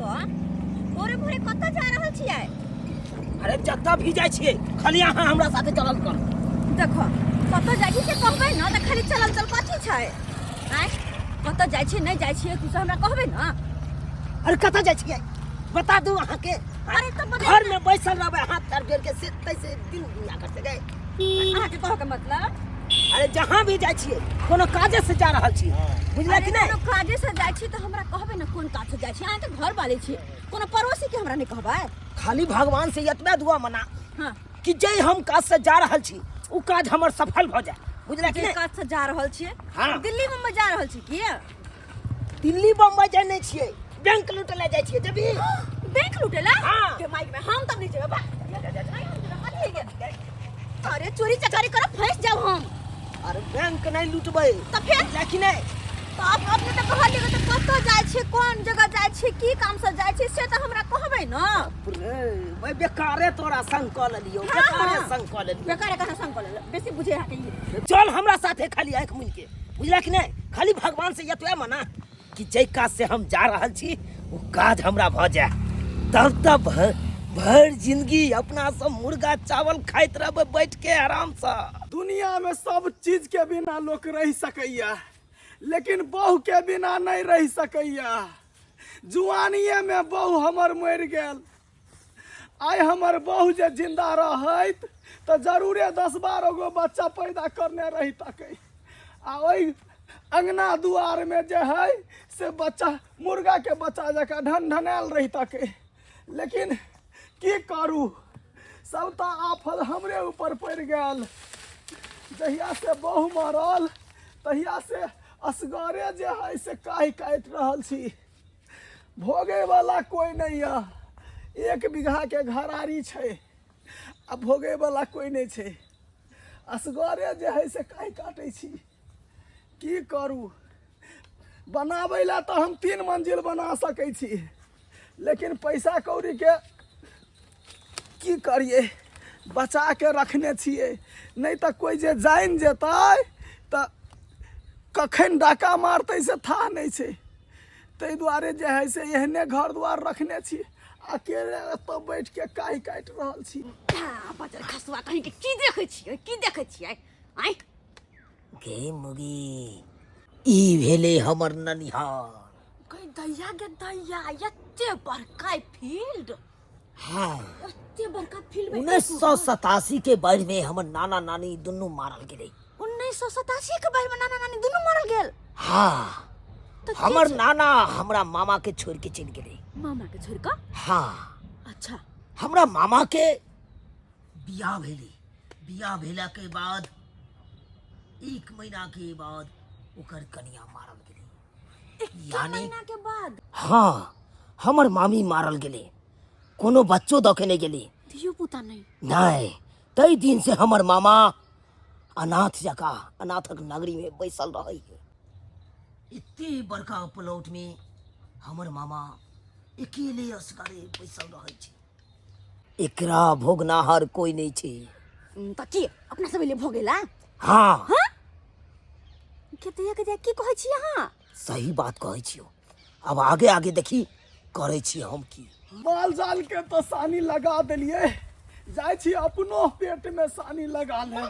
तऽ भोरे भोरे कतऽ जा रहल छियै? अरे जतऽ भी जाइ छियै, खाली अहाँ हमरा साथे चलल कर। देखो, कतऽ जाइ छी से कहबै ने तऽ खाली चलल चल कथी छै? आँय, कतऽ जाइ छियै नहि जाइ छियै कुछ हमरा कहबै ने। अरे कतऽ जाइ छियै बता दू अहाँके? अरे तऽ बता। घर में बैसल रहबै हाथ पैर जोड़ के से तैसे दिन दुनिया करते गए। अहाँके कहऽ के मतलब? अरे जहाँ भी जाइ छियै कोनो काजे से जा रहल छियै, बुझला अरे कि नहि? कोनो काजे से जाइ छी तऽ हमरा कहबै ने कोन काज से जाइ छी। अहाँ तऽ घर वाले छी, कोनो पड़ोसी के हमरा नहि कहबै? खाली भगवान से एतबे दुआ मना कि जे हम काज से जा रहल छी उ काज हमर सफल भऽ जाए, बुझला कि जे नहि? काज से जा रहल छियै? हाँ। दिल्ली मुम्बई जा रहल छी की? दिल्ली बम्बई जाइ नहि छियै, बैंक लूटे लए जाइ छियै। जेबही? बैंक लूटेला? हाँ। के माइक में हम तब नहीं जेबै बा। अरे चोरी चकारी करब, फंस जाब हम। अरे बैंक नहीं लूटबै। तऽ फेर? बुझला कि नहि? तऽ आप अपने तऽ कहलियै तऽ कतऽ जाइ छी, कोन जगह जाइ छी, की काम से जाइ छी से तऽ हमरा कहबै ने। रे, भाई बेकारे तोरा संग कऽ लेलियौ। बेकारे संग कऽ लेलियौ। बेकारे कहाँ संग कऽ लेलियौ? बेसी बुझे अहाँके ई। चल हमरा साथे खाली आँखि मुनि के, बुझला कि नहि? खाली भगवान से एतबे मना कि जाहि काज से हम जा रहल छी ओ काज हमरा भऽ जाय, तब तब भरि जिंदगी अपना सब मुर्गा चावल खाइत रहबै बैठ के आरामसँ। दुनिया में सब चीज के बिना लोक रह सकैया, लेकिन बहू के बिना नहीं रह सकैया। जुआनिये में बहू हमर मरि गेल। आइ हमर बहू जे जिंदा रहैत तऽ जरूरे 10-12 गो बच्चा पैदा करने रही तकै, आ ओहि अंगना दुआर में जे है से बच्चा मुर्गा के बच्चा जकाँ ढनढनायल रही तकै। लेकिन की करू, सबटा आफत हमरे ऊपर पड़ि गेल। जहिया से बहू मरल तहिया से असगरे जे है से काहि काटि रहल छी। भोगे वाला कोई नहीं यऽ। 1 बीघा के घरारी छै आ भोगे वाला कोई नहीं छै, असगरे जे है से काहि काटै छी। की करू, बनाबै लए तऽ हम 3 मंजिल बना सकै छी, लेकिन पैसा कौड़ी के की करिए, बचा के रखने छियै। नहि तऽ कोइ जे जानि जेतै तऽ कखन डाका मारतै से थाह नहि छै। ताहि दुआरे जे है से एहने घर दुआर रखने छी, अकेले एतऽ बैठ के काहि काटि रहल छी। बजर खसुआ कहीं के, की देखै छियै, की देखै छियै? आँय गे मुगी, ई भेलै हमर ननिहार। गई दैया गे दैया, एते बड़का फील्ड! हाँ। एते बड़का फील्ड में। 1987 के बाढ़ि में हमर नाना नानी दुनू मारल गेलै। 1987 के बाढ़ि में नाना नानी दुनू मारल गेल? हाँ। तऽ की हमर छै? नाना हमरा मामा के छोड़ के चलि गेलै। मामा के छोड़ कऽ? हाँ। अच्छा। हमरा मामा के बियाह भेलै। बियाह भेला के बाद 1 महीना के बाद ओकर कनिया मारल गेलै। एक यानी महीना के बाद? हाँ, हमर मामी मारल गेलै, कोनो बच्चो दऽ के नहि गेलै। धियो पुता नहि? नहि। ताहि दिन से हमर मामा अनाथ जकाँ अनाथक नगरी में बैसल रहै। एते बड़का प्लॉट में हमर मामा अकेले असगरे बैसल रहै छै। एकरा भोगनाहर कोई नहि छै। तऽ की अपना सब एलियै भोगेला? हाँ। हाँ? के दैया के दैया, की कहै छी अहाँ? सही बात कहै छियौ। अब आगे आगे देखी करै छी हम की। माल जाल के तऽ सानी लगा देलियै, जाइ छी अपनो पेट में सानी लगा ले।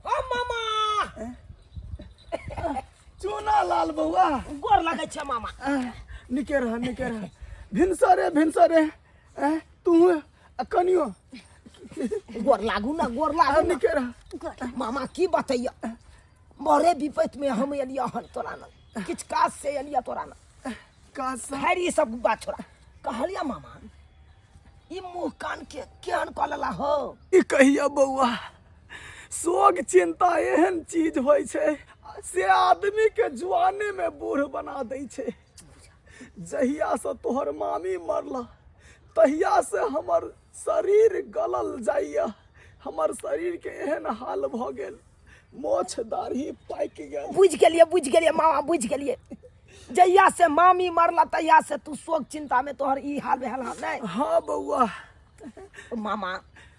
ओ मामा। चूना लाल बौआ। गोर लगै छै मामा। निके रह, निके रह। भिनसरे भिनसरे तू आ कनियो। गोर लागू ना, गोर लागू ना। निके रह। मामा, की बतैया, बड़े विपत में हम एलियै हन तोरा न, किछु काज से एलियै तोरा न। काज से? खैर, ई सब बात छोड़ा, कहलिया मामा, ई मुँह कान के केहन कऽ लेला हो? ई कहिया बौआ, शोक चिंता एहन चीज होइ छै से आदमी के जुआने में बूढ़ बना दै छै। जहिया से तोहर मामी मरला तहिया से हमर शरीर गलल जाइया। हमर शरीर के एहन हाल भऽ गेल, मोछ दाढ़ी पाकि गेल। बुझि गेलियै, बुझि गेलियै मामा, बुझि गेलियै। जहिया से मामी मरला तहिया से तू शोक चिंता में तोहर ई हाल भेल हन नहि? हाँ बौआ। मामा,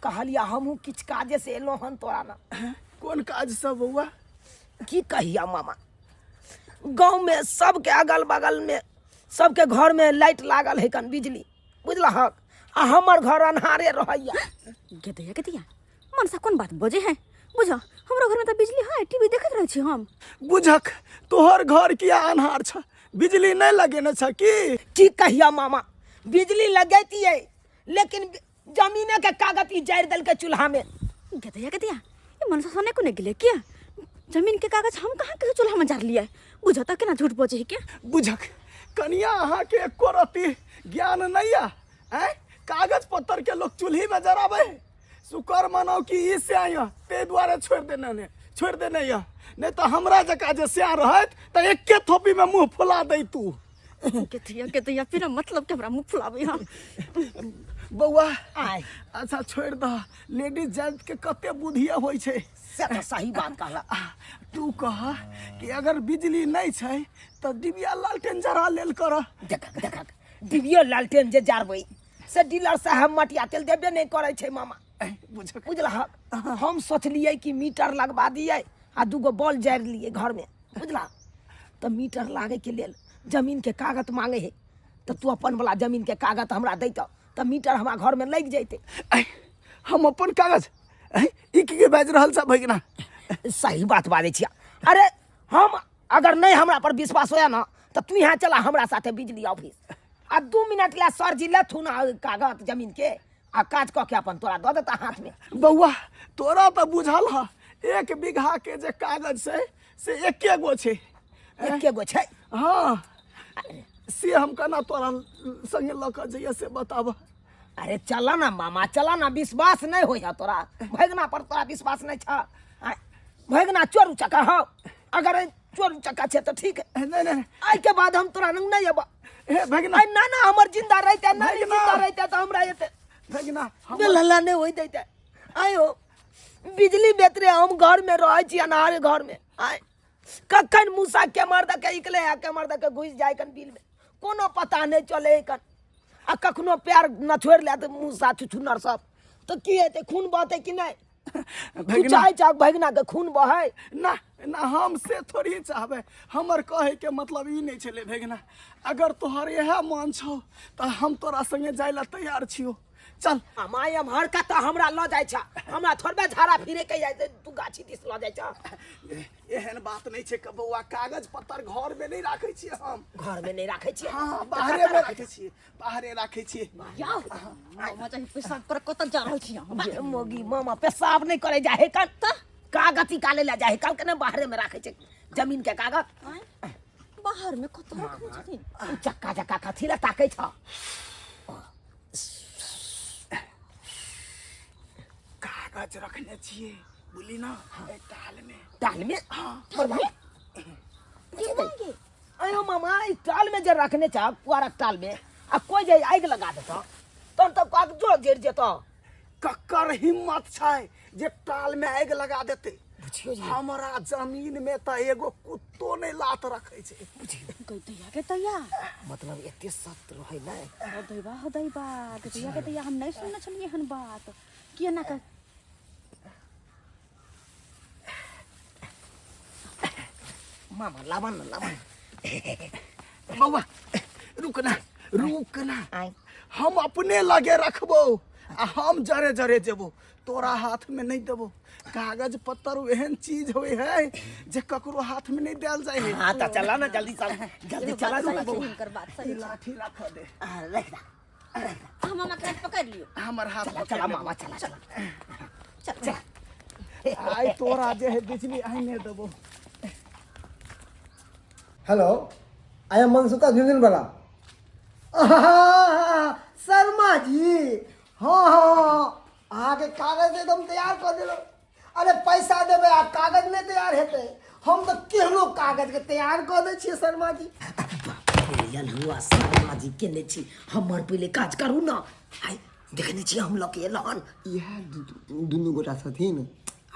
कहलिया हमहूँ किछु काजे से एलहुँ हन तोरा न। कोन काज से बौआ? की कहिया मामा, गाँव में सबके अगल बगल में सबके घर में लाइट लागल है कन बिजली, बुझलहक? आ हमर घर अन्हारे रहैया। गेदैया गेदैया, मनसा कोन बात बजे है? बुझ, हमरो घर में तऽ बिजली है, टीवी देखैत रहै छी हम। बुझक, तोहर घर किया अन्हार छ? बिजली नहीं लगेने छ की? की कहिया मामा, बिजली लगैतियै लेकिन जमीने के कागज ई जारि देलकै चूल्हा में। गेदैया गेदैया, ई मनसा सने कोने गेलै किया? जमीन के कागज हम कहाँ के चूल्हा में जारलियै? बुझ तऽ केना झूठ बजै है के? बुझक कनिया, अहाँ के एको रत्ती ज्ञान नहीं है? आँय, कागज पत्तर के लोग चूल्ही में जराबे है? शुक्र मनाओ कि ई से आया ते दुआरे छोड़ देने ने, छोड़ देने यऽ, नहीं तो हमरा जकाँ जे स्या रहत तऽ एके थोपी में मुंह फुला दै तू। गेदैया गेदैया, बिना मतलब के हमरा मुंह फुलाबै हँ। बौआ। आय। अच्छा छोड़ दह, लेडीज जेंट्स के कते बुद्धिया होइ छै। से तऽ सही बात कहला। तू कह कि अगर बिजली नहीं छै तऽ डिबिया लालटेन जरा लेल कर। देखक देखक, डिबियो लालटेन जे जारबै से डीलर साहब मटिया तेल देबे नहीं करै छै मामा। बुझक। बुझलहक? हम सोचलियै कि मीटर लगवा दियै आ दूगो बॉल जारि लियै घर में, बुझला? तऽ मीटर लागे के लेल जमीन के कागज मांगे है, तऽ तू अपन वाला जमीन के कागज हमरा दैतऽ तऽ मीटर हमरा घर में लागि जैते। ऐ, हम अपन कागज? ऐ, ई की के बाजि रहल छ भगिना? सही बात बाजै छियै। अरे हम अगर नहीं हमरा पर विश्वास होया ना तऽ तू यहाँ चला हमरा साथे बिजली ऑफिस, आ 2 मिनट ला सर जी लेथुन कागज जमीन के, आ काज कऽ के अपन तोरा दऽ देता हाथ में। बौआ, तोरा तऽ बुझल ह, 1 बीघा के जे कागज छै से एके गो छै। एके गो छै? हाँ, से हम केना तोरा संगे लऽ कऽ जइए से बताब। अरे चला ना मामा, चला ना, विश्वास नहीं होय है तोरा भगना पर, तोरा विश्वास नहीं छ? आय, भगना चोर उचक्का हो, अगर चोर उचक्का छै तऽ ठीक है। नहीं, नहीं, नहीं। आइ के बाद हम तोरा लग नहीं अबा। हे भगना। आइ ना ना, हमर जिंदा रहते ना, भगना। जिंदा रहते तऽ हमरा एते भगना, हम बेलहला नहीं होई देते। आयो बिजली बेतरे हम घर में रहै छी, अनार घर में। आय कखन मूसा के मार दके इकले आ के मार दके घुसि जाय कन बिल में, कोनो पता नहीं चले कन। आ कखनो पैर न छोड़ि ले तऽ मूसा छुछुनर सब तऽ की हेतै, खून बहतै कि नहि? तू भगना। चाहै छह भगना के खून बहै? ना ना, हम से थोड़ी चाहबै। हमर कहै के मतलब ई नहीं छलै भगना, अगर तोहर इएह मन छौ तऽ हम तोरा संगे जाय ला तैयार छियौ, चल। माय एम्हर कतऽ हमरा लऽ जाइ छ? हमरा थोड़बे झाड़ा फिरे के जाइ, तू गाछी दिस लऽ जाइ छ। एहन बात नहीं छै बौआ, कागज पत्तर घर में नहीं राखै छियै हम। घर में नहीं राखै छियै? हाँ, बाहरे में राखै छियै, बाहरे राखै छियै। जाओ मामा, चाहे पेशाब कर कतऽ जा रहल छी अहाँ? जे मोगी मामा पेशाब नहीं करे जाहे कन, कागज निकाले ला जाहे कल, केना बाहरे में राखै छै जमीन के कागज? आँय, बाहर में कतऽ रखने छथिन? उ चक्का चक्का कथी ला ताकै छ? कागज रखने छियै बुझली ना, एहि टाल में। टाल में? हाँ। पर भाई अयो मामा, ई टाल में जे रखने छ पुआरक टाल में, आ कोई जे आगि लगा देतौ तहन तऽ कागजो जरि जेतौ। ककर हिम्मत छै जे टाल में आगि लगा देतै? बुझियौ जे हमरा जमीन में तऽ एगो कुत्तो नहि लात रखै छै। गैदैया गैदैया, मतलब एते सख्त रहै नै? हो दैबा हो दैबा, गैदैया गैदैया, हम नहि सुनने छलियै हन बात, किया ना कर। मामा लाबा न, लाबा न। बौआ रुक ना, रुक ना। आय। हम अपने लगे रखबो आ हम जरे जरे जेबो, तोरा हाथ में नहीं देबो। कागज पत्तर एहन चीज होय है जे ककरो हाथ में नहीं देल जाय है। हाँ तऽ चला ना जल्दी, चल जल्दी चला सही ना छै, हिनकर बात सही ई छै। लाठी रख दे। आ, रख दे। अहाँ मामा के हाथ पकड़ि लियौ। हमर हाथ चला पकड़ चला लेबो। मामा, चला चला चल चला। आइ तोरा जे है बिजली आइ नहि देबो। Hello, I am Mansuka Jhunjhunwala. आहा, शर्मा जी, हाँ हाँ, अहाँके कागज एकदम तैयार कऽ देलहुँ। अरे पैसा देबै आ कागज नहि तैयार हेतै? हम तऽ केहनो कागजके तैयार कऽ दै छियै शर्मा जी। हुआ शर्मा जी केने छी, हमर पहिले काज करू ना। आइ देखने छी हम लऽ के एलहन। इएह दुनू गोटा छथिन?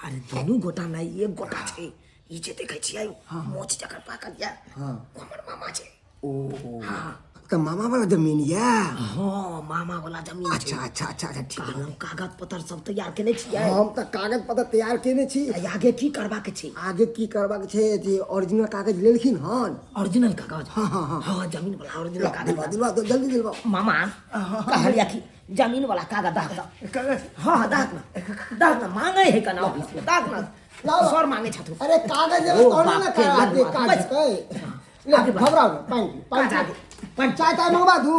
अरे दुनू गोटा नहि, एक गोटा छै। ई जे देखै छियै मोछ जकर पाकल यऽ, हाँ। ओ हमर मामा छै। ओ। हाँ। तऽ मामा वाला जमीन यऽ। हाँ, मामा वाला जमीन छै। अच्छा अच्छा अच्छा अच्छा, ठीक। कहलहुँ कागज पत्र सब तैयार केने छियै? हम तऽ कागज पत्र तैयार केने छी। आ आगे की करबाक छै? आगे की करबाक छै जे ओरिजिनल कागज लेलखिन हन। ओरिजिनल कागज? हाँ हाँ हाँ हाँ, जमीन वाला ओरिजिनल कागज। दिलवा दिलवा, जल्दी दिलवा। मामा कहलिया कि जमीन वाला कागज दाख द। हाँ हाँ, दाख ना, दाख ना, मांगे है कना ऑफिस में, दाख ना। लाओ। सर मांगे छथु। अरे कागज देबै ओ तहने ने बाप रे, कागज लड़ुआ, काज बस। हेतै। ले, आगे बढ़। घबराउ नहि, पानि पी, पानि काज पी। आगे, पानि। चाय ताय मंगवा दू?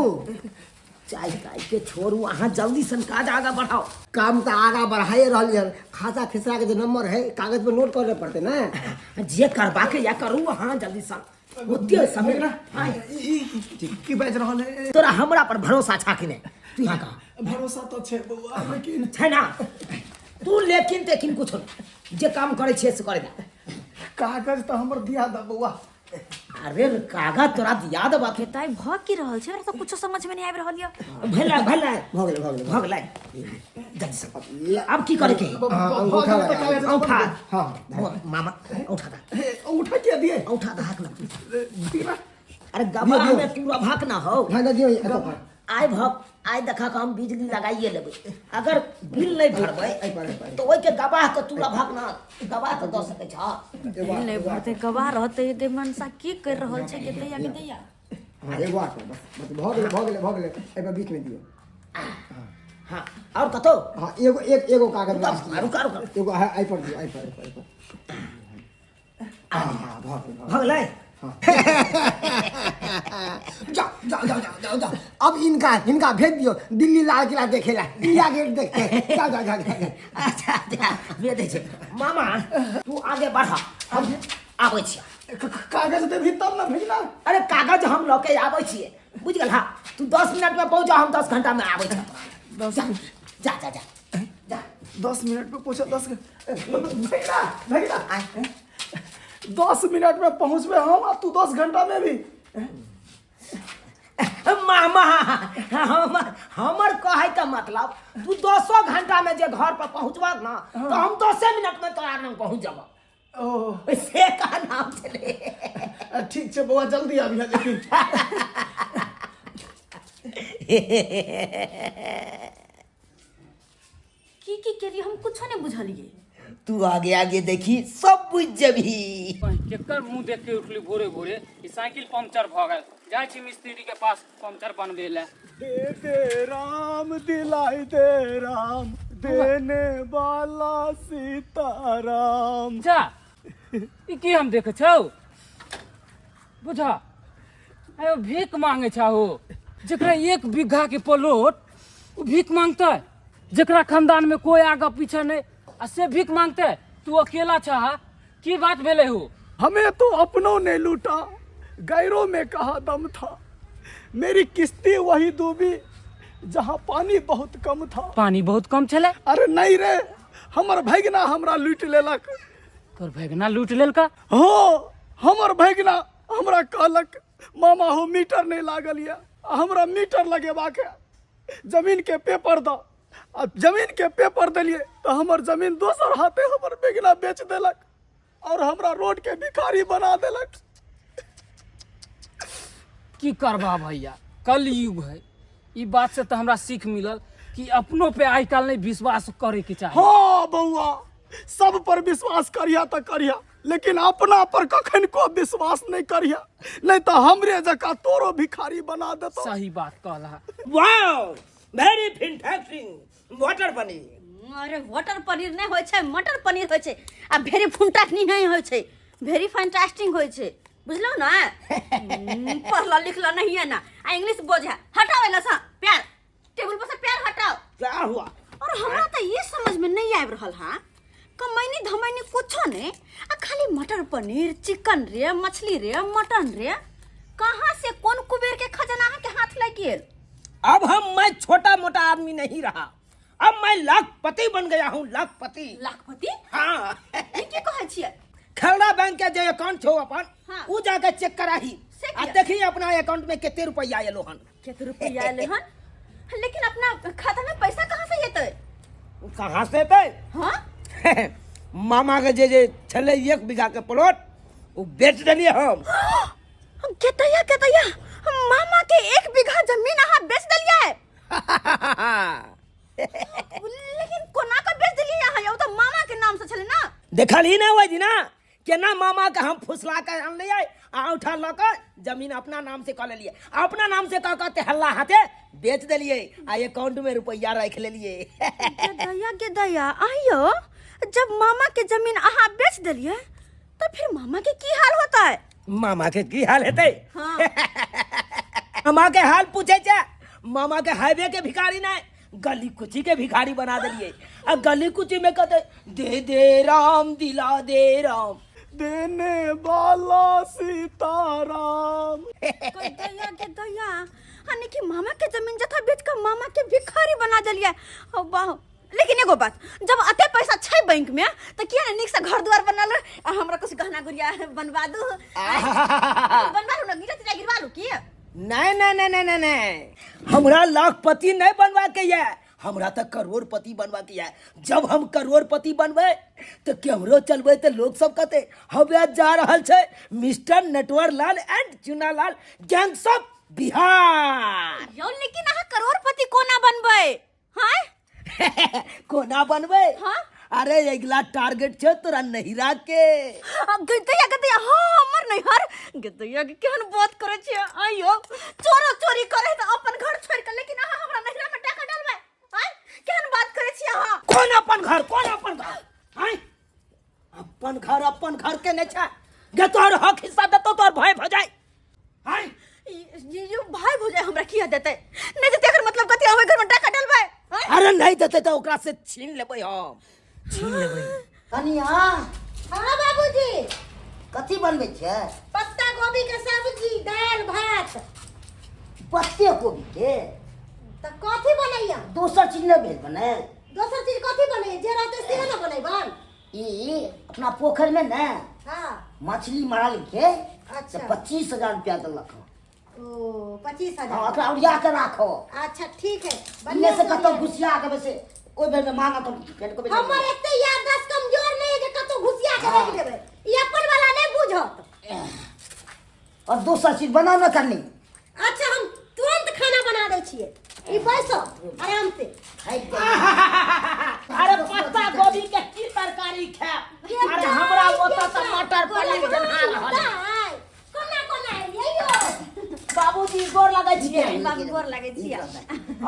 चाय ताय के छोड़ू, अहाँ जल्दी सन काज आगा बढ़ाओ। काम तऽ आगा बढ़ाइए रहलियै हन। खाता खेसरा के जे नंबर है कागज पर नोट करे पड़तै ने। जे करबाके या करू अहाँ जल्दी सन, ओते समय ना। हाँ। ई की बाजि रहल है? तोरा हमरा पर भरोसा छा कि नहि? तू यहाँ कह। भरोसा तऽ छै बौआ, लेकिन छै ना तू लेकिन तेकिन कुछो नहि, जे काम करै छियै से करे दे। कागज तऽ हमर दिया दे बौआ। अरे कागज तोरा दिया देबा के ताई भऽ की रहल छै? हमरा तऽ कुछो समझ में नहीं आबि रहल यऽ। भेलै भेलै। भऽ गेलै, भऽ गेलै। भऽ गेलै, जल्दी से आब की करे के? हाँ, अंगूठा लगा। अंगूठा। हाँ। ओ, मामा अंगूठा दा। हे, अंगूठा किया दिए? अंगूठा दा हाक ना। दिना। अरे गवाह में तू रभाक ना हो। हाँ, दियौ एतऽ पर। आइ भक आइ देखा के हम बिजली लगाइए लेबै, अगर बिल नहि भरबै एहि पर, एहि पर। तऽ ओहिके गवाह के तू रभाक ना, गवाह तऽ दऽ सकै छह। बिल नहि भरतै गवाह रहतै गे मनसा की कर रहल छै के दैया के दैया। हाँ, एगो आर पर, बस बस, भऽ गेलै भऽ गेलै भऽ गेलै। एहि पर बीच में दियौ। हाँ, और कतौ? हाँ, एगो एक एगो कागज लास्ट। रुका रुका। एगो एहि पर दियौ, एहि पर, एहि पर, एहि पर। हाँ हाँ, भऽ गेल। भऽ गेलै। जाओ जाओ जाओ जाओ जाओ जाओ, अब इनका इनका भेज दियो दिल्ली लाल किला देखेला, इंडिया गेट देखते। जाओ जाओ जाओ जाओ। अच्छा अच्छा, भेज दै छै। मामा तू आगे बढ़, हम आबै छियै। कागज देबही तब ने भेजना। अरे कागज हम लऽ के आबै छियै, बुझ गेल? हाँ, तू 10 मिनट में पहुँच जा, हम 10 घंटा में आबै छियै। जा जा जा जा जा। 10 मिनट में पहुँचा, 10 भैया भैया, 10 मिनट में पहुँचबे हम आ तू 10 घंटा में भी। मामा हमर कहै के मतलब तू 10 घंटा में जे घर पर पहुँचबा ना तो हम 10 मिनट में तोरा लग पहुँच जब। ओ से का नाम छलै। ठीक छै बौआ, जल्दी आबिहे लेकिन। की की केलियै हम कुछो नहि बुझलियै। तू आगे आगे देखी सब बुझ जबही। केकर मुंह देख के उठली भोरे भोरे? ई साइकिल पंक्चर भऽ गेल, जाइ छी मिस्त्री के पास पंक्चर बनबे लए। दे दे राम दिलाई दे राम, देने वाला सीताराम। जा, ई की हम देखे छौ? बुझा आयो भीख मांगे छहो। जकरा 1 बीघा के प्लॉट उ भीख मांगतै, जकरा खानदान में कोई आगा पीछा नहीं आ से भीख मांगतै, तू अकेला छह, की बात भेलै हो? हमें तो अपनों ने लूटा, गैरों में कहा दम था, मेरी किश्ती वही डूबी जहाँ पानी बहुत कम था। पानी बहुत कम छलै? अरे नहीं रे, हमर भैगना हमरा लूट लेलक। तोर भैगना लूट लेलका? हो, हमर भैगना हमरा कहलक मामा हो मीटर नहीं लागल यऽ, हमरा मीटर लगेबाक है, जमीन के पेपर द। आ जमीन के पेपर देलिए तो हमर जमीन दोसर हाथे हमर भैगना बेच देलक और हमरा रोड के भिखारी बना देलक। की करबा भैया, कलयुग है। ई बात से तो हमरा सीख मिलल कि अपनों पे आइ काल्हि नहीं विश्वास करे के चाही। हाँ बौआ, सब पर विश्वास करिया तो करिया, लेकिन अपना पर कखन को विश्वास नहीं करिया, नहीं तो हमरे जका तोरो भिखारी बना देतो। सही बात कहला। वाओ, वेरी फैंटास्टिक मटर पनीर। अरे मटर पनीर नहीं होइ छै, मटर पनीर होइ छै। आ भेरी फुंटास्टिक नहीं होइ छै, भेरी फैंटास्टिक होइ छै, बुझलौ ना? पढ़ल लिखल नहीं है ना आ इंग्लिश बोझा। हटाओ एला सा प्यार, टेबुल पर से प्यार हटाओ। क्या हुआ? और हमरा तो ये समझ में नहीं आबि रहल हा, कमैनी धमैनी कुछो नहीं आ खाली मटर पनीर, चिकन रे, मछली रे, मटन रे, कहाँ से कोन कुबेर के खजाना अहाँ के हाथ लागि गेल? अब हम मैं छोटा मोटा आदमी नहीं रहा, अब मैं लाखपति बन गया हूँ, लाखपति। लाखपति? हाँ। ई की कहै छियै? खलरा बैंक के जे अकाउंट छौ अपन, हाँ। उ जाके चेक कराही से आ किया? देखी अपना अकाउंट में कते रुपया एलो हन। कते रुपया एले हन? लेकिन अपना खाता में पैसा कहाँ से एतै? कहाँ से एतै? हाँ? मामा के जे जे छलै 1 बीघा के प्लॉट, उ बेच देलियै हम। हम केतैया केतैया, हम मामा के 1 देखलही ने ओहि दिना केना मामा के हम फुसला के अनलियै आ औंठा लऽ कऽ जमीन अपना नाम से कऽ लेलियै आ अपना नाम से कऽ कऽ तेहल्ला हाथे बेच देलियै आ अकाउंट में रुपैआ राखि लेलियै। गे दया, गे दया, आइयो जब मामा के जमीन अहाँ बेच देलियै तऽ फिर मामा के की हाल होतै? मामा के की हाल हेतै? हाँ। मामा के हाल पूछे छै, मामा के हाईवे के भिखारी नहीं, गली कुची के भिखारी बना देलियै। आ गली कुची में कहते दे दे राम दिला दे राम, देने वाला सीताराम। के दया, के दया, यानी कि मामा के जमीन जथा बेच के मामा के भिखारी बना देलियै। ओ वाह, लेकिन एगो बात, जब अते पैसा छै बैंक में त किया ने नीक से घर द्वार बनल आ हमरा कुछ गहना गुड़िया बनवा दू? बनवा लू ना, गिरा तिरा गिरवा लू की? नहीं नहीं नहीं नहीं नहीं नहीं, हमरा लाखपति नहीं बनवा के ये, हमरा तो करोड़पति बनवा के ये। जब हम करोड़पति बनबे तो केमरो चलबे तो लोग सब कहते हवे जा रहल छै mister Natwar Lal and Chuna Lal gang सब बिहार। यौ लेकिन अहाँ करोड़पति कोना बनबै? हाँ? कोना बनबै? हाँ? अरे अगला टारगेट छै तोरा नहिरा के। आ, गदैया, गदैया, हाँ, हमर नैहर। गदैया के केहन बात करै छियै? आइयो चोरो चोरी करे तऽ अपन घर छोड़ि के, लेकिन अहाँ हमरा नैहरा में टाका डालबै? आँय, केहन बात करै छियै अहाँ? कोन अपन घर, कोन अपन घर? आँय, अपन घर, अपन घर के नहि छै गे, तोहर हक हिस्सा देतौ तोहर भय भऽ जाय। आँय? ये भाई भौजाई हमरा किया देतै? नहि देतै एकर मतलब कथी? ओहि घर में टाका डालबै? आँय? अरे नहीं देतै तऽ ओकरा से छीन लेबै, हम छीन लेबै। कनिया। हाँ बाबूजी। कथी बनबै छियै? पत्ता गोभी के सब्जी, दाल भात। पत्ते गोभी के? तऽ कथी बनैया? दोसर चीज नहि भेल बने? दोसर चीज कथी बनैया? जे रहतै से ने बनैबन। ई अपना पोखरि में ने हाँ। मछली मारल के अच्छा। तऽ 25,000 रुपया देलक हँ। ओ, 25,000। हाँ, ओकरा ओरिया के राखो। अच्छा ठीक है। बढ़िया से कतौ घुसिया के वैसे ओहि बेर में मांगा तो फेर को बेच हमर देबै। एते याददाश्त कमजोर नहीं है जे कतौ घुसिया के रख देबै। ई अपन वाला नहीं बुझत। और दोसर चीज बना न करनी। अच्छा हम तुरंत खाना बना दै छियै, ई बैसो आराम से। अरे पत्ता गोभी के की तरकारी खायब? अरे हमरा ओतऽ तऽ मटर पनीर बना रहल है। कोना कोना एलियै यौ? बाबूजी गोर लगै छियै। बाबू गोर लगै छियै।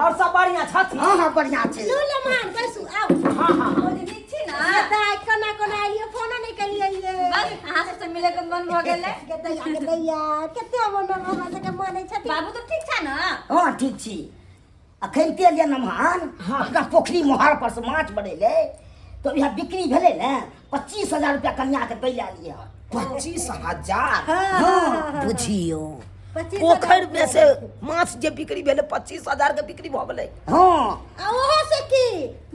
और सब बढ़िया छथिन? हाँ हाँ बढ़िया छै। लू लमान बैसू आउ। हाँ हाँ। भौजी नीक छी ना? दाइ कोना कोना एलियै, फोनो नहि केलियै ये। बस अहाँ सबसँ मिले के मन भऽ गेलै। गदैया गदैया कते मन हमरा सबके मानै छथिन। बाबू तऽ ठीक छै ना? हाँ ठीक छी। अखन ते एलियै नमहान, अपना पोखरी मोहार पर से माछ बनेलै तऽ इएह बिक्री भेलै ने, 25,000 रुपया कन्या के दै लए एलियै हन। 25,000? हाँ। बुझियौ 25,000 पोखरि में से माछ जे बिक्री भेलै 25,000 के बिक्री भऽ गेलै। हाँ। आ ओहो से की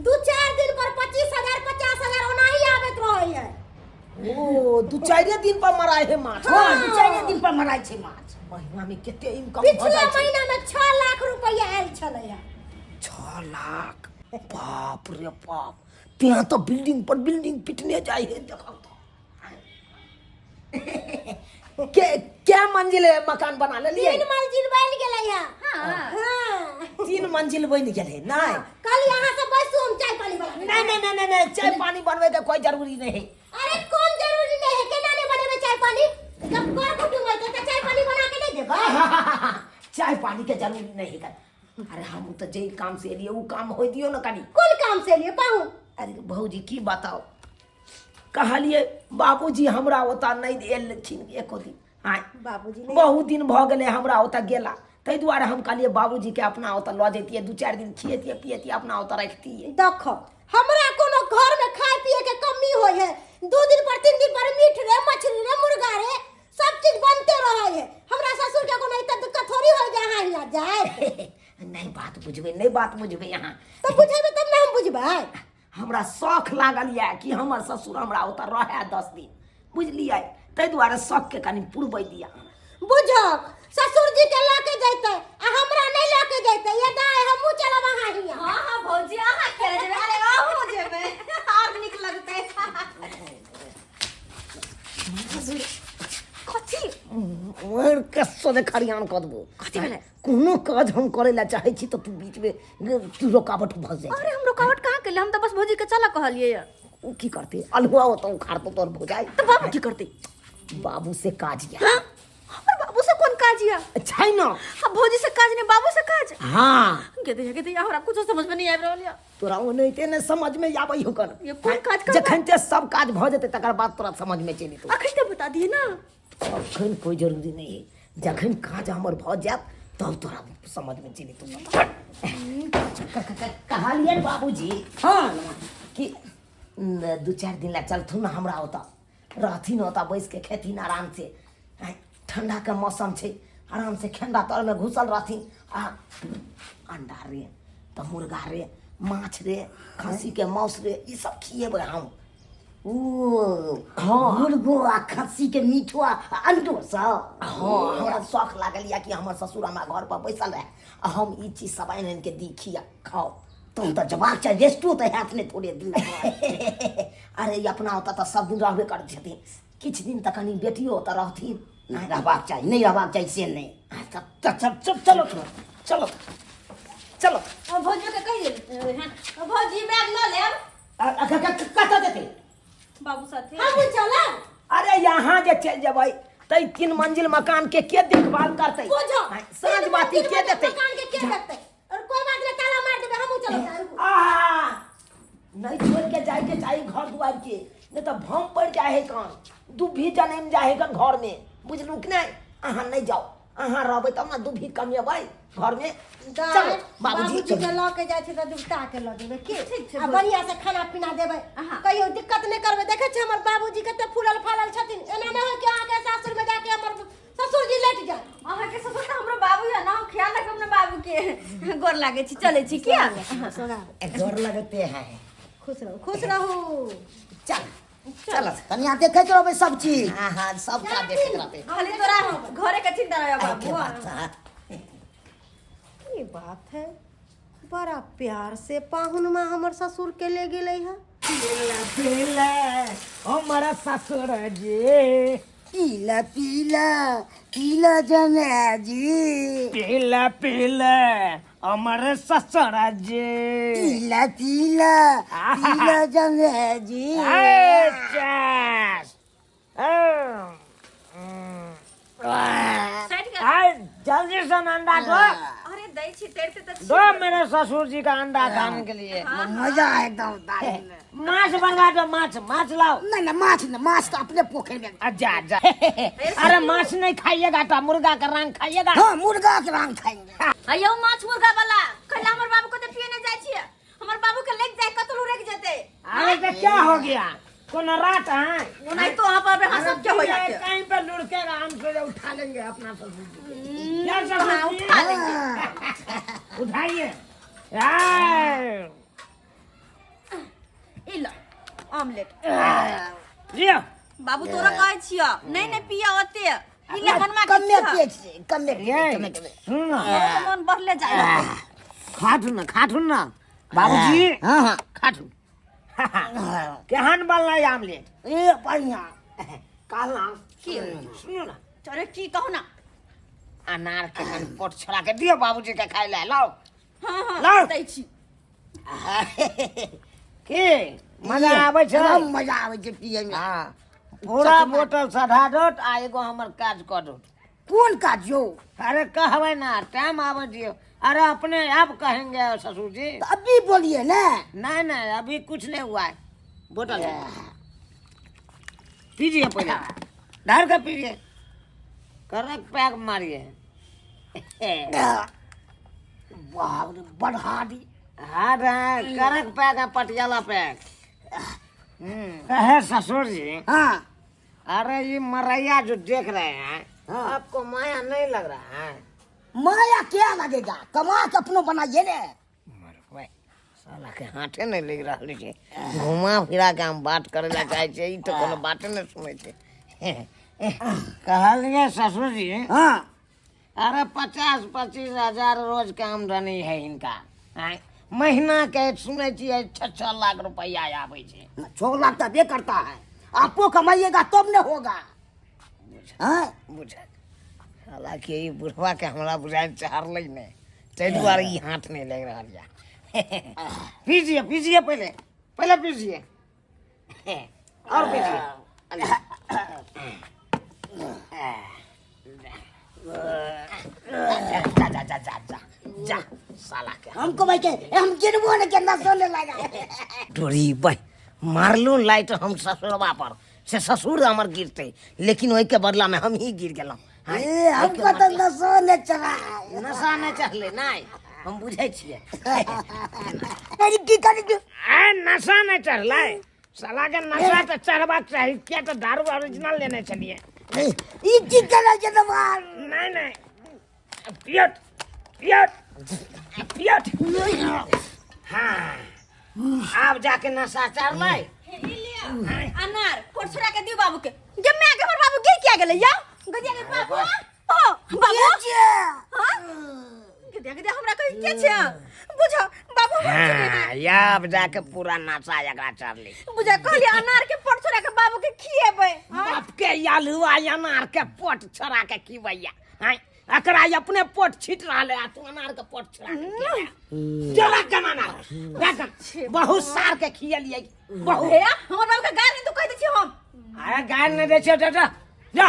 2-4 दिन पर 25,000 50,000 ओनाही आबैत रहै है। ओ 2-4 दिन पर मराय है माछ। हाँ, 2-4 दिन पर मराय छै माछ। महीना में कते इनकम भऽ पिछला जाइ छै? महीना में 6 लाख रुपया आयल छलै है। 6 लाख? बाप रे बाप, तें तो बिल्डिंग पर बिल्डिंग पिटने जाइ है। देखो तो के क्या मंजिल है मकान बना लेलियै? 3 मंजिल बनि गेलै है। हाँ। हाँ। 3 मंजिल बनि गेलै। नहीं कल यहाँ से बैसू, हम चाय पानी बना। नहीं नहीं नहीं नहीं, नहीं चाय पानी बनबै के कोई जरूरी नहीं है। अरे कौन जरूरी नहीं है? केना नहीं बनेबै चाय पानी? जब कर कुटुम होइते त चाय पानी बना के नहीं देबै। चाय पानी के जरूरी नहीं है। अरे हम तो जे काम से एलियै उ काम होय दियौ न कनी। कोन काम से एलियै पाहु? अरे भौजी की बताओ, कहलिए बाबूजी हमरा ओतऽ नहि एलखिन एको दिन। आँय बाबूजी नहि बहुत दिन भऽ गेलै हमरा ओतऽ गेला, ताहि दुआरे हम कहलिए बाबूजी के अपना ओतऽ लऽ जैतियै, 2-4 दिन खियैतियै पियैतियै, अपना ओतऽ रखतियै। देखो हमरा कोनो घर में खाय पिए के कमी होय है, 2 दिन पर 3 दिन पर मीट रे मछली रे मुर्गा रे सब चीज बनते रहे है। हमरा ससुर के कोनो इतना दिक्कत थोड़ी होय जे अहाँ हियाँ जाए। नहीं बात बुझबै, नहीं बात बुझबै अहाँ। तो बुझेबै तब ने हम बुझबै। हमरा शौख लागल यऽ कि हमर ससुर हमरा ओतऽ रहए 10 दिन, बुझलियै, ताहि दुआरे शौखके कनि पुरबै दिअ। बुझक ससुर जी के लऽ के जैतै आ हमरा नहि लऽ के जैतै, ये दाइ हमहूँ चलब अहाँ हियाँ। हाँ हाँ भौजी अहाँ खेले जेबै, अरे अहूँ जेबै, आर नीक लगतै। कथी? मारि के सोझे खरियान कऽ देबो। कथी भेलै? कोनो काज हम करै लए चाहै छी तऽ तू बीचमे तू रुकावट भऽ जाइ। अरे हम रुकावट कहाँ केलियै, हम तऽ बस भौजी के चलऽ कहलियै। ओ की करते अल्हुआ ओतऽ उखाड़तो तोर भौजाइ। तऽ बाबू की करते? बाबू से काज या। हाँ? हमर बाबू से कोन काज या? छै न। हाँ, भौजी से काज नहीं, बाबू से काज। हाँ। गे दैया, गे दैया, हमरा कुछो समझ में नहीं आबि रहल या। तोरा ओनाहिते ने समझ में आबै हो कर। ये कोन काज करबै? जखन ते सब काज भऽ जेतै तकर बाद तोरा समझ में चलि एतौ। अखन तऽ बता दिए ना। अखन कोई जरूरी नहीं है, जखन काज हमर भऽ जायत तब तोरा समझ में चलि एतौ सब। कहलियनि बाबूजी। हाँ। कि दू चारि दिन ला चलथुन हमरा ओतऽ, रहथिन ओतऽ बैस के खेथिन आराम से। आँय, ठंडा के मौसम छै, आराम से खेंडा तर में घुसल रहथिन आ अंडा रे तऽ मुर्गा रे माछ रे खस्सी के मांस रे ई सब खिएबै हम। ओ हाँ। मुर्गो आ खस्सी के मीठो आ अंडो सब। हाँ, हमरा शौख लागल या कि हमर ससुर हमरा घर पर बैसल रहे आ हम ई चीज सब आनि आनि के दी खिया खाओ। तहन तऽ जबाक चाही, रेस्टो तऽ हैत ने थोड़े दिन। अरे ई अपना ओतऽ तऽ सब दिन रहबे करै छथिन, किछु दिन तऽ कनि बेटियो ओतऽ रहथिन। नहि रहबाक चाही, नहि रहबाक चाही से नहि। चल चल चल चलो चलो चलो। भौजी के कहि देल। हाँ, भौजी बैग लऽ लेब। कतऽ जेतै? बाबू साथे। हमहूँ चलब। अरे यहाँ जे चलि जेबै तै 3 मंजिल मकान के के देखभाल करतै? बुझो। साँझ बाती के देतै? मकान के के देखतै? और कोई बात नहीं, ताला मार देबै, हमहूँ चलब। आहा, नहीं छोड़ के जाए के चाही घर दुआर के, नहीं तो भम पड़ जाए है कान, दुभी जनम जाए है कान घर में, बुझलू कि नहीं? अहाँ नहीं जाओ, अहाँ रहबै तब ना दुभी कमेबै घर में। चलो बाबूजी, बाबूजी के चलो। लऽ के जाइ छै तऽ दुबता के लऽ जेबै की? ठीक छै, आ बढ़िया से खाना पीना देबै, हाँ। कहियो दिक्कत नहि करबै। देखै छियै हमर बाबूजी कते फूलल फालल छथिन, एना नहि होइ कि अहाँके सासुर में जाके हमर ससुर जी लेट जाए। अहाँके ससुर तऽ हमरो बाबू है ना, हम ख्याल रखब ना बाबू के। गोर लागै छी, चलै छी किया? गोर लगते हैं। खुश रहू, खुश रहू। चल चल, कनिया देखैत रहबै सब चीज। हाँ हाँ, सब का देखैत रहबै। खाली तोरा घरे के चिंता रहे बाबू। ये बात है, बड़ा प्यार से पाहुन माँ हमर ससुर के ले गेलै है। पीला हमारा ससुर जी, पीला पीला पीला जमा जी, पीला पीला हमारे ससुर जी, पीला पीला पीला जमा जी। जल्दी से अंडा दो। अरे दै छी तैरते तऽ दो मेरे ससुर जी का अंडा खाने के लिए। मजा है एकदम दाल में। माछ बनवा दो, माछ माछ लाओ। नहीं नहीं, माछ नहीं, माछ तो अपने पोखर में। अच्छा अच्छा। अरे माछ नहीं खाइएगा तो मुर्गा का रंग खाइएगा। हाँ, मुर्गा के रंग खाएंगे। अयो माछ मुर्गा वाला कल हमर बाबू को तो पिए नहीं जाय छियै, हमर बाबू के लेग जाय कतौ लुढ़क जेतै। अरे तो क्या हो गया, कोनो रात है नहीं तो वहाँ पर अपने सब क्या हो जाते हैं। कहीं पर लुढ़केगा, हम फिर उठा लेंगे अपना ससुर जी। क्या ससुर हाँ, जी? उठा लेंगे। उठाइए। ई लो ऑमलेट। लियो। बाबू तोरा कहै छियो नहीं नहीं पिया ओते, ई ले बनवा के कमे छियो। पिए छियै, कमे पिए, कमे कमे। सुन ना। तोरो मन बढ़ले जाय। खाथुन ना, खाथुन ना बाबूजी। हाँ हाँ, खाथुन। केहन बनलै ऑमलेट? ए बढ़िया। कहला की? सुनू ना। अरे की कहू ना। अनार के कनि पोट छोड़ा के दियौ बाबूजी के खाइ लए, लाउ। हाँ हाँ, लाउ। दै छी। की मजा आबै छै? एकदम मजा आबै छै पिए में। हाँ, पूरा बोतल सधा दोत आ एगो हमर काज कऽ दोत। कोन काज यौ? अरे कहबै ना, टाइम आबै दियौ। अरे अपने आप कहेंगे ससुर जी। तो अभी बोलिए ना। नहीं नहीं, अभी कुछ नहीं हुआ है। बोतल पीजिए पहले, ढार के पीजिए, करक पैक मारिए। बाप रे, बड़ हार्ड। हार्ड है, करक पैक है, पटियाला पैक। कहे ससुर जी। हाँ। अरे ये मरैया जो देख रहे हैं, हाँ। आपको माया नहीं लग रहा है? माया क्या लगेगा, कमा के अपनो बनाइए ने। मरबै साला के हाथे नहीं लग रहा है, घुमा फिरा के हम बात करे ला चाहे छे, ई तो कोनो बाते नहीं सुनै छे। कहलिए ससुर जी। हाँ। अरे 50-25 हजार रोज के आमदनी है इनका। आँय, महीना के सुनै छियै 6-6 लाख रुपया आबै छै। 6 लाख तो बे करता है, आपको कमाइएगा तब न होगा। हाँ? बुझल। हालांकि ई बुढ़वा के हमरा बुझाइ चढ़लै नहि, ताहि दुआरे ई हाथ नहि लागि रहल यऽ। पीजिए पीजिए, पहिले पहिले पीजिए। और पीजिए। जा जा जा जा जा जा साला के हमको भाई के हम गिरबो ने के नसो ने लगा डोरी बह मारलू लाइट हम ससुरबा पर से ससुर हमर गिरते, लेकिन ओहि के बदला में हम ही गिर गेलहुँ। ए हमको तो नसो ने चढ़ा। नशा नहि चढ़ले नहि, हम बुझै छियै। अरे की करी तू? आ नशा नहि चढ़लै साला के, नशा तऽ चढ़बाक चाही, किया तऽ दारू ओरिजिनल लेने छलियै। ई की करै छै तोहार? नहि नहि, पियत पियत पियत। हाँ आब जाके नशा चढ़लै। अनार कोट छोड़ा के दियो बाबू के। गे my के, हमर बाबू गिर किया गेलै यौ? गदिया के बाबू, ओ बाबू, हां गदिया गदिया, हमरा कहि के छै बुझ बाबू। हाँ आब जाके पूरा नशा एकरा चढ़लै। बुझा कहलिए अनार के पोट छोड़ा के बाबू के खिएबै। बाप के आलू अनार के पोट छोड़ा के खिबैया? आँय, एकरा अपने पोट छीट रहल है आ तू अनार के पोट छोड़ा के खिया। चला कन अनार रख, बहुत सार के खियलियै बहुत। हे हमर बाबू के गाली तू कहि दै छी हम? अरे गाल नहि दै छियै, जा जा जा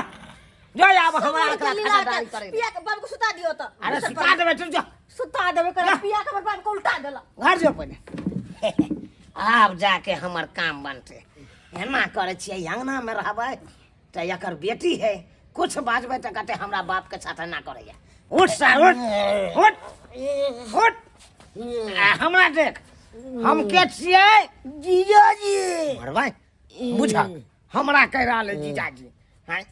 जा, आब हमरा एकरा खानादारी करे। पिया के बाबू के सुता दियो त। अरे सुता देबै, चल जा। सुता देबै कर, पिया के हमर बाबू के उल्टा देला। घर जो पहिले, आब जाके हमर काम बनतै। एना करै छियै, अंगनामे रहबै तऽ एकर बेटी है, कुछ बाजबै तऽ कहतै हमरा बापके साथ एना करैया। उठ सार, उठ उठ उठ, आ हमरा देख, हम के छियै? जीजाजी। मरबै बुझ, हमरा कहि रहल है जीजाजी। हाय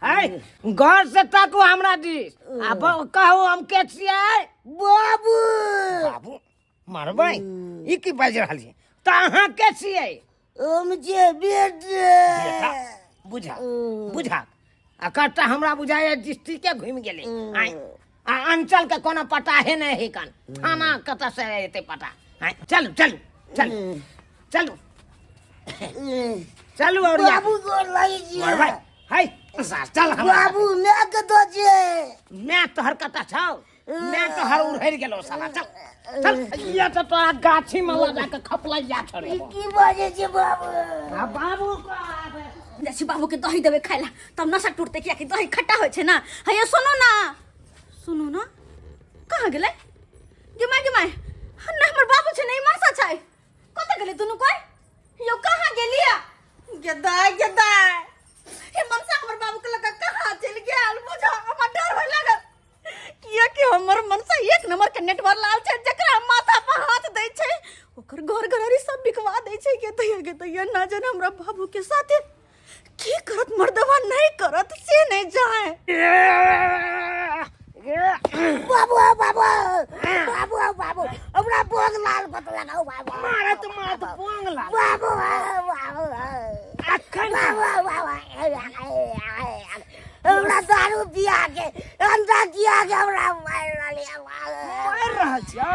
हाय, घर से ताकू हमरा दिस आ कहू हम के छियै? बाबू। बाबू मरबै, ई की बाजि रहल छी? तऽ अहाँ के छियै? हम जे बेटे। बेटा, बुझा बुझा, आ कट्टा हमरा बुझाइए डिस्ट्रिक्टे घुमि गेलै। आँय, आ अंचल के कोनो पता हे नहि है कन, थाना कतऽ से एतै पता? आँय, चलू चलू चलू चलू चलू और बाबू गोर लागै छियै। मरबै है सार, चल हमरा। बाबू my के दो छियै। मैं तोहर कतऽ छौ? मैं तोहर उड़हरि गेलौ साला। चल चल, ये तऽ तोरा गाछी में लऽ जाके खपलैया छोड़ेबो। की बाजै छियै बाबू? आ बाबू को आबे जाइ छी बाबू के दही देबै खाय ला, तब नशा टूटतै, कियाकि दही खट्टा होइ छै ना। हैया सुनू ना, सुनू ना, कहाँ गेलै? गे माय, गे माय, नहि हमर बाबू छै, नहि मनसा छै। कतऽ गेलै दुनू कोइ यौ? कहाँ गेलियै? गे दाय, गे दाय, हे मनसा हमर बाबू के लग कहाँ चलि गेल? बुझ हमरा डर होय लागल, कियाकि हमर मनसा एक नंबर के नेटवर्क लाल छै, जकरा माथा पर हाथ दै छै ओकर घर घरारी सब बिकवा दै छै। गे दैया, गे दैया, ना जाने हमरा बाबू के साथे की करत मर्दवा, नहीं करत से नहीं जाए। बाबू बाबू बाबू बाबू, हमरा बोग लाल कत लगाउ बाबू। मारत मारत बोंग लाल। बाबू बाबू अखन बाबू बाबू, हमरा दारू पिया के अंधा किया के हमरा मारि रहल यऽ। मारि रहल छियौ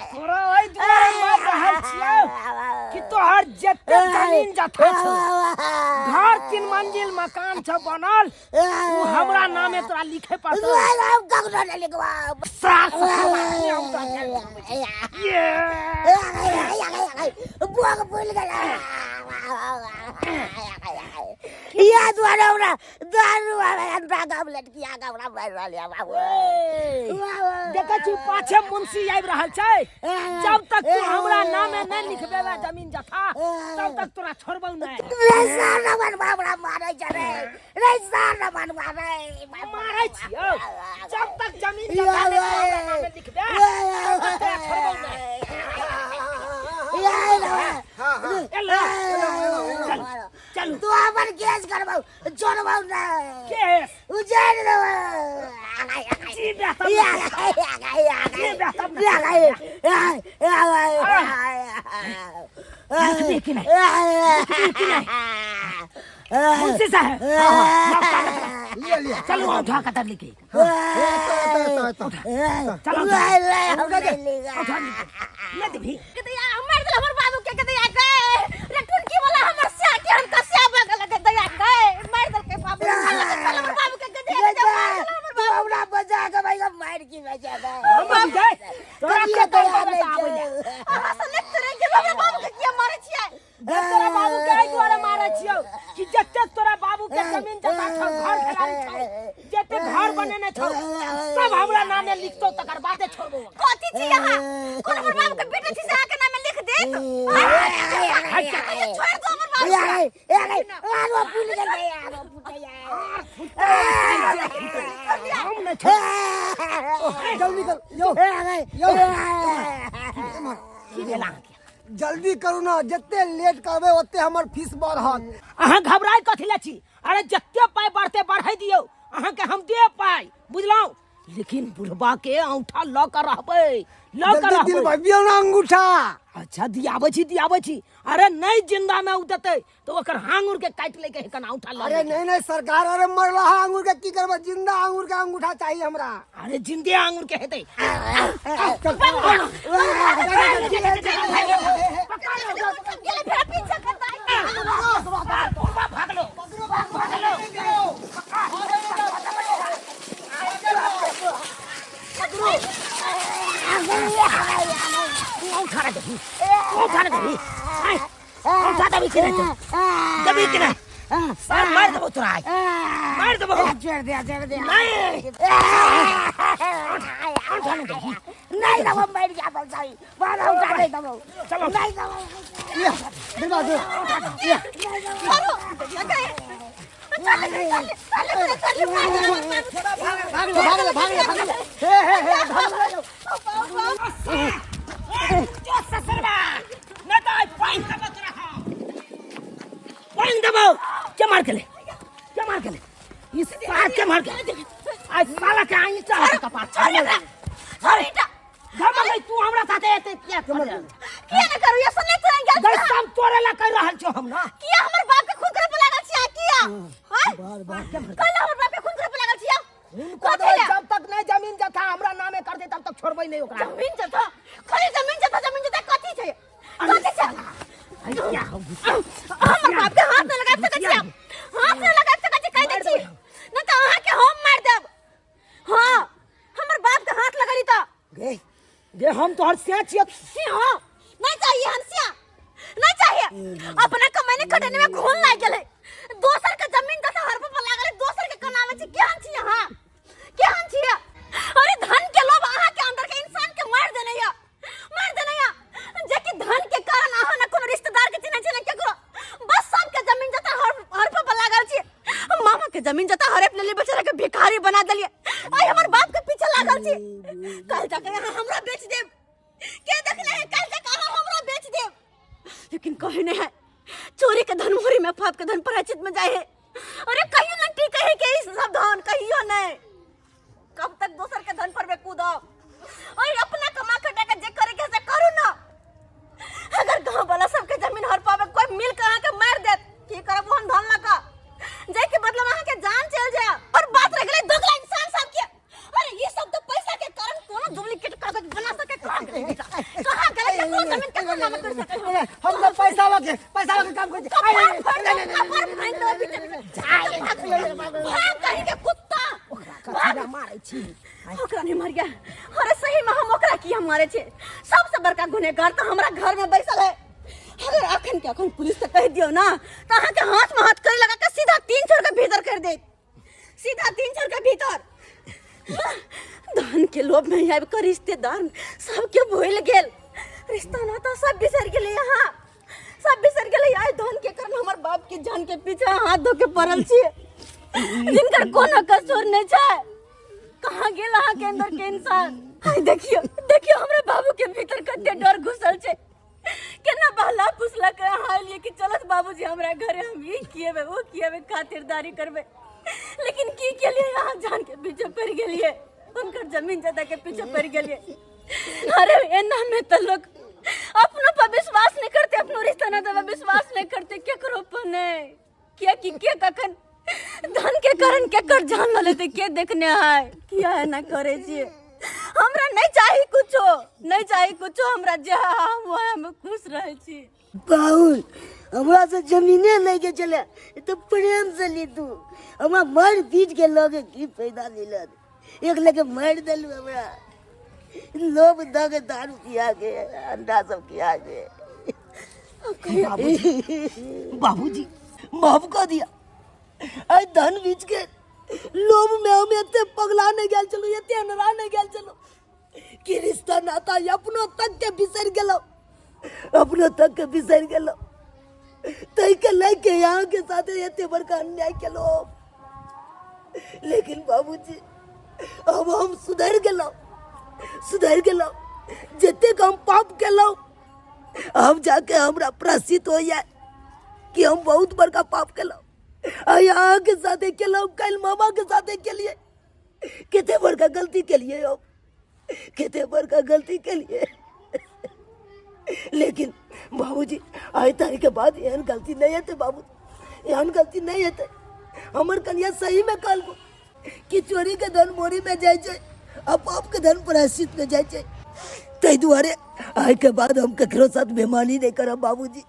तोरा, एहि दुआरे मारि रहल छियौ कि तोहर जते जमीन जथा छौ, घर 3 मंजिल मकान छौ बनल, उ हमरा नामे तोरा लिखे पड़तौ। हम ककरो नहि लिखबाब। सास ससुर आदमी हम तोरा गारि सुनबै छी। ये बोग फूल गेल इएह दुआरे हमरा दारू अंडा गमलेट किया के हमरा मारि रहल यऽ बाबू। देखै छी पाछे मुंशी आबि रहल छै। जब तक तू हमरा नामे नहि लिखबेबे जमीन जथा, तब तक तोरा छोड़बौ नहि। रे सार रमन, हमरा मारै छै रे, रे सार रमन मारै। मारै छियौ, जब तक जमीन जथा नहि तू हमरा नामे लिखबे, तब तक तोरा छोड़बौ नहि। एला, चल चलू। तू अपन केस करबौ, छोड़बौ नहि। केस उजाड़ देबौ। जी बेटा, जी बेटा। लिखबे कि नहि? लिखबे कि नहि? मुंशी साहेब, लाओ कागज ला। लिअ लिअ। चलू, उठा कतर लिखी। चलो उठा, नहि देबही? के दैया मारि देल हमर बाबू के। के दैया गे रे, टुनकी वाला हमर स्या के हम कस्या बगल। के दैया गे, मारि देलकै बाबू, हमर बाबू के। के दैया गे, मारि देल हमर बाबू। हमरा बचा के भाई, मारि की बचा के हम गए तोरा कहियो के तैयार तोरा नहि आबै छै। अहाँ से लिखते रहि गेल, हमरा बाबू के किया मारै छियै? तोरा बाबू के एहि दुआरे मारै छियौ कि जते तोरा बाबू के जमीन जथा छौ, घर घरारी छौ, जते घर बनेने छौ, सब हमरा नामे लिखतौ, तकर बादे छोड़बौ। कथी छी अहाँ? कोन हमर बाबू के बेटा छी से अहाँ के नामे लिख देत? छोड़ दो हमर बाबू के। हम नहि छोड़ब। जल्दी कर यो यो। की भेल अहाँके? जल्दी करू ना, जते लेट करबै ओते हमर फीस बढ़त। अहाँ घबराइ कथी लए छी? अरे जते पाइ बढ़ते बढ़ै दियौ, अहाँके हम देब पाइ, बुझलहुँ? लेकिन बुढ़बा के औंठा लऽ कऽ रहबै, लऽ कऽ जल्दी रहबै। दिलबबियौ ना अंगूठा। अच्छा दियाबै छी, दियाबै छी। अरे नहि जिंदा में उ देतै तो ओकर हांगुर के काटि लैके है कना औंठा लऽ अरे लैके। नहीं नहीं सरकार, अरे मरला अंगूर के की करबै, जिंदा अंगूर के अंगूठा चाहिए हमरा। अरे जिंदे आंगुर के हेतै। गेलै फेर पीछा करता। बुढ़बा भागलो। तू औंठा रे देबी, औंठा रे देबी, आय, औंठा देबी कि नहि तू? देबी कि नहि? सार मारि देबौ तोरा आइ, मारि देबौ। छोड़ दे, छोड़ दे। नहि, औंठा नहि देबी। नहीं देबो, मरि जा सही बार औंठा नहीं देबो। चलो। नहीं देबो। दिलबा दे। छोड़ो। चल चल चल चल। भाग ले भाग ले भाग ले भाग ले, हे हे हे, भाग ले। जो ससुरबा नहि तऽ आइ पानि देबौ तोरा हम, पानि देबौ। के मार गेलै? के मार गेलै? ई सार के मार गेलै? आइ साला के आइ नीचा हाथ कपार छोड़ एकरा, छोड़ ईटा। घमंड है, तू हमरा साथे एते किया कर रहल? किया ने करू? ये सुनने चल गेल। गै सब तोरे ला कर रहल छौ हम ना। किया हमर बाप के खून करे पर लागल छियै? किया? हां कल हमर बाप के खून करे पर लागल छियै? खून कऽ कथी देबै। लए? जब तक नहीं जमीन जथा हमरा नामे कर दे तब तक छोड़बै नहीं ओकरा। जमीन जथा? खाली जमीन जथा, जमीन जथा कथी छै? कथी छै? अरे क्या हो? हमर बाप के हाथ न लगा सकै छियै, हाथ न लगा सकै छियै, कहि दै छी, न तऽ अहाँ के हम मारि देब। हां, हमर बाप के हाथ लगली तऽ गे गे, हम तोहर से छियै। सिंह नहीं चाहिए, हम सिया नहीं चाहिए। अपना कमाने खटने में घून लाग गेलै, दोसर के जमीन जथा हड़प पर लागल, दोसर के कनावे छी। केहन छी अहाँ? केहन छी? अरे धन के लोभ अहाँ के अंदर के इंसान के मार देने या, मार देने या, जे कि धन के कारण अहाँ न कोनो रिश्तेदार के चिन्है छी न केकरो, बस सबके जमीन जथा हड़प पर लागल छी। मामा के जमीन जथा हड़प लेलियै, बेचारा के भिखारी बना देलियै। आइ हमर बाप के पीछे लागल छी, कल जाके अहाँ हमरा बेच देब। के देखले है? कल जाके अहाँ हमरा बेच देब। लेकिन कहे नहीं है, चोरी के धन मोरी में, पाप के धन प्रायश्चित में जाए है। अरे कहियो न टिके है के ई सब धन, कहियो नहीं। कब तक दोसर के धन पर में कूदब? और अपना कमा खटा के जे करे के से करू ना। अगर गांव वाला सबके जमीन हर पावे कोई मिल के अहाँ के मार देत, की करब ओहन धन लगा जाय के बदला अहाँ के जान चल जाए? और बात रह गेलै दोगला इंसान सब के। अरे ये सब तो पैसा के कारण कोनो डुप्लीकेट कागज बना सके। कहाँ गेलै बेटा? कहाँ गेलै? केकरो जमीन केकरो नाम कर सके? हम तो पैसा लगे, पैसा लगे काम कर। कपार फाड़ दो, कपार फाड़ दो बीच में। भाग कहीं के कुत्ता, भाग। मारै छी ओकरा नहीं मार गया। अरे सही में हम ओकरा किया मारे छे? सबसे बड़का गुनहगार तो हमरा घर में बैसल है। अगर अखन के अखन पुलिस से कह दियो ना तो अहाँ के हाथ में हाथ कड़ी लगा के सीधा 3 छोर के भीतर कर दे, सीधा 3 छोर के भीतर। धन के लोभ में आबि के रिश्तेदार सबके भूल गेल, रिश्ता नाता सब बिसर गेलै, यहाँ सब बिसर गेलै। आइ धन के कारण हमर बाप के जान के पीछे हाथ धो के पड़ल छी, जिनकर कोनो कसूर नहीं छै। कहाँ गेल अहाँ के अंदर के इंसान? आइ देखियो, देखियो हमरा बाबू के भीतर कते डर घुसल छै। केना बहला फुसला के अहाँ एलियै कि चलत बाबूजी हमरा घरे, हम ई किएबै ओ किएबै, खातिरदारी करबै। लेकिन की केलियै अहाँ? जान के पीछे पड़ि गेलियै, हुनकर जमीन जथा के पीछे पड़ि गेलियै। अरे एना में तो लोग अपनों पर विश्वास नहीं करते, अपनो रिश्ता नाता पर विश्वास नहीं करते, केकरो पर नहीं। किया कि के कखन धन के कारण केकर जान ल लेते के देखने है। किया एना करे छियै? हमरा नहीं चाही कुछो, नहीं चाही कुछो, हमरा जे हम वह हम खुश रहे छी। बाहुल हमरा से जमीने लेके चले तो प्रेम से ली तू, हमरा मार पीट के लगे की फायदा मिलत? एक लेके मार देलू हमरा लोभ दऽ के, दारू पिया के, अंडा सब खिया के। बाबूजी, बाबूजी माफ कऽ दिया। आइ धन बीच के लोभ में हम एते पगला नहीं गेल छलहुँ, एते अनरा नहीं गेल छलहुँ कि रिश्ता नाता अपनो तक के बिसरि गेलहुँ, अपनो तक के बिसरि गेलहुँ। ताहि के लए के यहाँ के साथे एते बड़का अन्याय केलहुँ। लेकिन बाबूजी अब हम सुधरि गेलहुँ, सुधरि गेलहुँ। जतेक हम पाप केलहुँ हम जाके हमरा प्रायश्चित होइए कि हम बहुत बड़का पाप केलहुँ। आइ अहाँके साथे केलहुँ, काल्हि मामाके साथे केलियै। कते बड़का गलती केलियै हम, कते बड़का गलती केलियै। लेकिन बाबूजी आइ तारीख के बाद एहन गलती नहीं हेतै बाबू, एहन गलती नहीं हेतै। हमर कनिया सही में कहलको कि चोरी के धन मोरी में जाइ छै आ पाप के धन प्रायश्चित में जाइ छै। ताहि दुआरे आइ के बाद हम ककरो साथ बेमानी नहीं करब बाबूजी,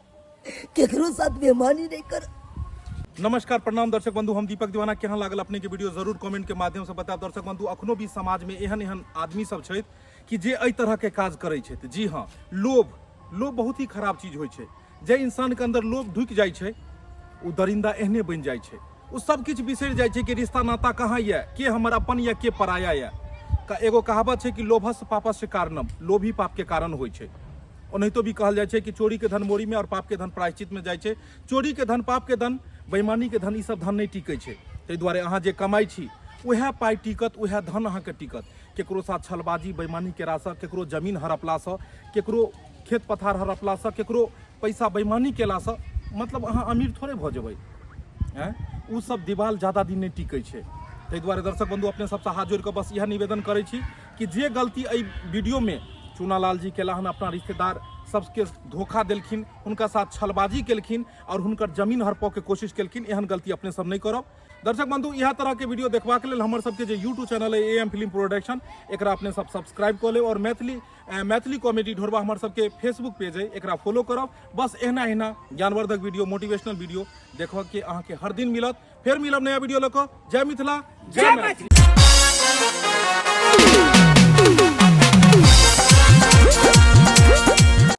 केकरो साथ बेमानी नहीं करब। नमस्कार, प्रणाम दर्शक बंधु, हम दीपक दीवाना। केहन लागल अपने के वीडियो जरूर कमेंट के माध्यम से बतायब। दर्शक बंधु, अखनो भी समाज में एहन एहन आदमी सब छथि कि जे एहि तरह के काज करै छथि। जी हाँ, लोभ, लोभ बहुत ही खराब चीज होइ छै। जे इंसान के अंदर लोभ ढुकि जाइ छै ओ दरिंदा एहने बनि जाइ छै, ओ सब किछु बिसरि जाइ छै कि रिश्ता नाता कहाँ यऽ, के हमर अपन यऽ, के पराया यऽ। एगो कहावत छै कि लोभस पापस्य कारणम, लोभ ही पाप के कारण होइ छै। ओनाहितो भी कहल जाइ छै कि चोरी के धन मोरी में और पाप के धन प्रायश्चित में जाइ छै। चोरी के धन, पाप के धन, बेईमानी के धन, ई सब धन नहि टिकै छै। ताहि दुआरे अहाँ जे कमाइ छी उएह पाइ टिकत, उएह धन अहाँके टिकत। केकरो साथ छलबाजी बेईमानी केलासँ, केकरो जमीन हड़पलासँ, केकरो खेत पथार हड़पलासँ, केकरो पैसा बेईमानी केलासँ मतलब अहाँ अमीर थोड़े भऽ जेबै। आँय, ओ सब दिवाल ज्यादा दिन नहि टिकै छै। ताहि दुआरे दर्शक बंधु, अपने सबसँ हाथ जोड़ि कऽ बस इएह निवेदन करै छी कि जे गलती एहि वीडियोमे चूनालाल जी केला हन, अपना रिश्तेदार सबके धोखा देलखिन, हुनका साथ छलबाजी केलखिन और हुनकर जमीन हड़पऽके कोशिश केलखिन, एहन गलती अपने सब नहि करब। दर्शक बंधु, इएह तरह के वीडियो देखबाक लेल हमर सबके जे यूट्यूब चैनल है ए एम फिल्म प्रोडक्शन, एकरा अपने सब सब्सक्राइब कऽ लेब और मैथिली कॉमेडी ढोरबा हमर सबके फेसबुक पेज है, एकरा फॉलो करब। बस एहना एहना ज्ञानवर्धक वीडियो, मोटिवेशनल वीडियो देखऽ के अहाँके हर दिन मिलत। फेर मिलब नया वीडियो लऽ कऽ। जय मिथिला, जय मैथिली।